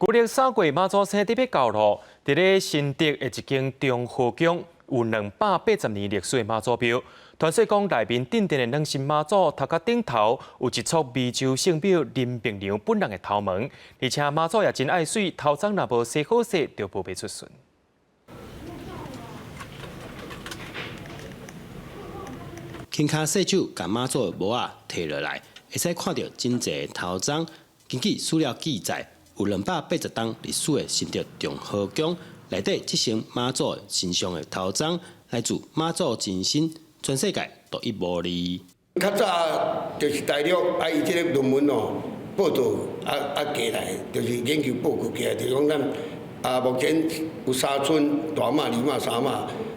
舊曆三月媽祖生日欲到囉，佇咧新竹的一間中和宮有280年歷史的媽祖廟。傳說講內面鎮殿的軟身媽祖頭殼頂頭有一束湄洲聖母林默娘本人的頭毛，而且媽祖也真愛媠，頭鬃若無洗好勢，就無袂出巡。輕跤細手共媽祖的帽仔提落來，會使看著真濟頭鬃。根據史料記載，有280冬歷史的新竹中和宮內底這尊媽祖神像的頭鬃，來自媽祖真身，全世界獨一無二。較早就是大陸啊，伊這个論文哦，報導啊啊過來，就是研究報告過來，就是講咱啊目前有三尊大媽、二媽、三媽，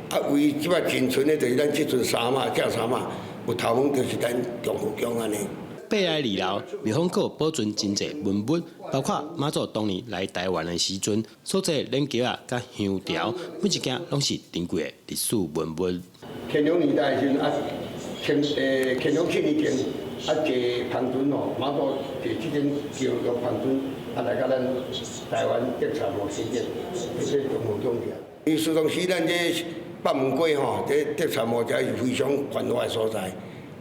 啊唯這擺僅存的就是咱這尊三媽，這三媽有頭毛，就是咱中和宮按呢。八來二樓，廟方閣有保存真濟文物，包括媽祖當年來台灣的時陣所坐輦轎仔佮香條，每一件攏是珍貴的歷史文物。乾隆年代的時陣啊，清乾隆七年前啊，坐帆船哦，媽祖坐這種轎用帆船啊來到咱台灣德山吼，新竹，這個中和宮徛。因為當時咱這北門街吼，這德山吼，這是非常繁華的所在，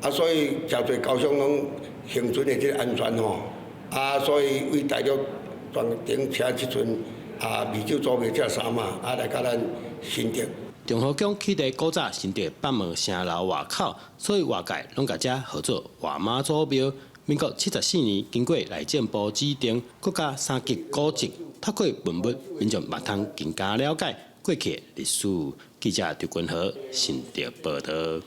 啊，所以誠濟交通攏行船的這個安全吼，啊，所以為大陸專程請這尊啊湄洲祖廟這三媽啊來到咱新竹。中和宮起佇古早新竹北門城樓外口，所以外界攏共這號做外媽祖廟。民國74年，經過內政部指定國家三級古蹟，透過文物，民眾嘛通更加了解過去的歷史。記者劉君和新竹報導。